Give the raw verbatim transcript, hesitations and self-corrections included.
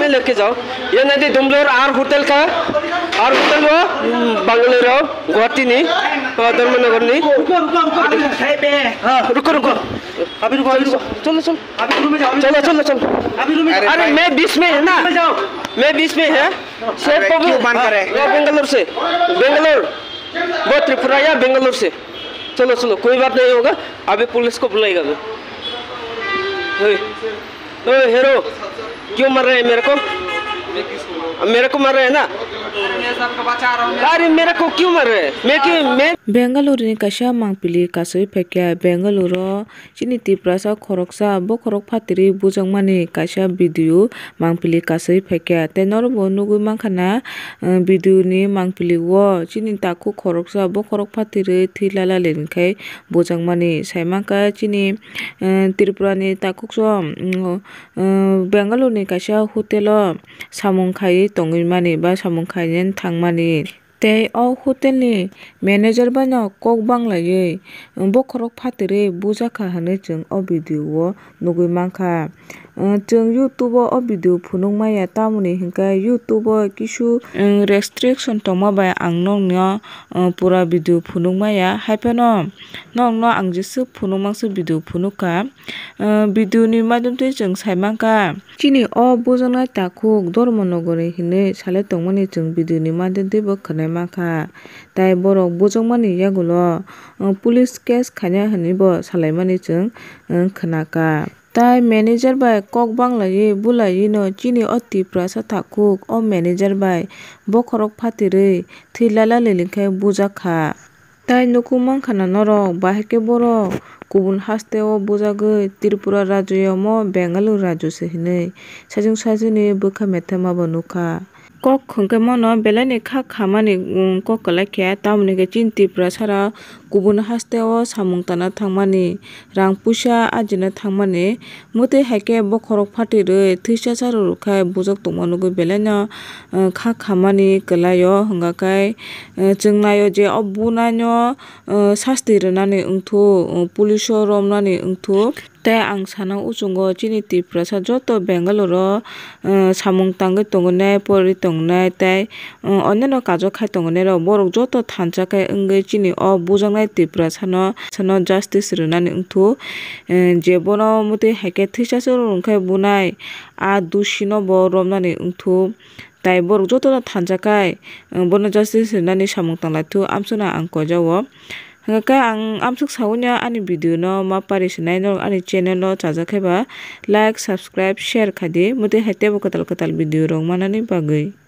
Leke jao. Ye nai de Dumlor ar hotel kha. Ar hotel wo, mm, Bangalore wo, Guwahati ni, ah, Dharmanagar ni. रुको, रुको, रुको, अभी तो सही पे है। हाँ। रुको, रुको। अभी रुको, अभी रुको। चलो, चलो। अभी रूम में जाओ, अभी चलो, चलो, चलो। अभी रूम में अरे जाओ। अरे, मैं बीच में है ना। रूम में जाओ। मैं बीच में है। अरे, क्यों बंद करे? वो बेंगलोर से। बेंगलोर। वो त्रिपुरा या बेंगलोर से। चलो, चलो, कोई बात नहीं होगा। अभी पुलिस को बुलाएगा वो। ओए, ओए, हेरो, क्यों मार रहे हैं मेरे को? मेरे को मार रहे हैं ना? अरे, मेरे को क्यों मार रहे हैं? मैं क्यों, मैं Bengaluru ni kaisa mangpili kasui phaikya Bengaluru o chini Tiprasa khoroksa bokhorok phatiri bujakmani kaisa video mangpili kasui phaikya. Tei norokbo nugui mankha na, eh, video ni mangpili o chini takhuk khoroksa bokhorok phatiri thwi lala lini khai bujakmani. Saimankha chini, eh, Tripura ni takhukso, mm, eh, Bengaluru ni kaisa hotel o samung khaiwi tongwi mani ba samung khainani thangmani. Tei o hotel ni manager bai no kok banglaiwi bokhorok phatiri bujakha hinwi chwng o video o nugwi mankha. Chwng YouTube o o video phunuk maya, tamoni hinkhe YouTube o kisu restriction tongma bai ang nokno pura video phunuk maya, haiphano nokno ang jeswk phunuk manswk video phunukha. Video ni madhyam twi chwng saimankha. Chini o bujaknai takhuk Dharmanagar ni hinwi salai tongmani chwng video ni madhyam twi bo khwnai mankha. Tai borok bujakmani yagulo, uh, police case khaina hinwi bo salaimani chwng, uh, khwnakha. Tai manager bai kok banglaiwi bulaiwino chini o Tiprasa takhuk o manager bai bokhorok phatirwi thwi lala lili khe bujakha. Tai nukung mankha na norok, bahai khe borok kubun haste o bujagwi Tripura rajyo omo Bengaluru rajyo se hinwi sajwk sajwkni bwkha methema bo nukha. Kok hwnkhe mono belai ni kha khamani, um, kok kwlai khe, tamoni khe chini Tiprasa rok kubun haste o samung tana thangmani, rang puisa ajina thangmani, mwtwi hai khe bokhorok phatirwi thwisa charwrwk khai bujak tongma nugwi belai no, uh, kha khamani kwlai o, hwnga khe, uh, chwng nai o je o bunai no, uh, sasti rwnani wngthu, uh, police o romnani wngthu. Tei ang sana, uchungo chini Tiprasa joto Bengaluru o, uh, samung tangwi tongnai, pori tongnai tei, uh, oneno kajok khai tongnai rok, borok joto thansa khe wngwi chini o bujaknai Tiprasa no, sano justice rwnani wngthu, uh, je bono mwtwi hai khe thwisa se rwng khe bunai a dusi no bo romnani wngthu. Tai borok jotono thansa khai, uh, bono justice rwnani samung tanglaithu, amswkno ang koijao. Hwnkhe ang amswk saui no ani video no ma pari sinai norok ani channel o chajak khe ba like, subscribe, share khai di, mwtwi hai teibo kwtal kwtal video rok manani bagwi.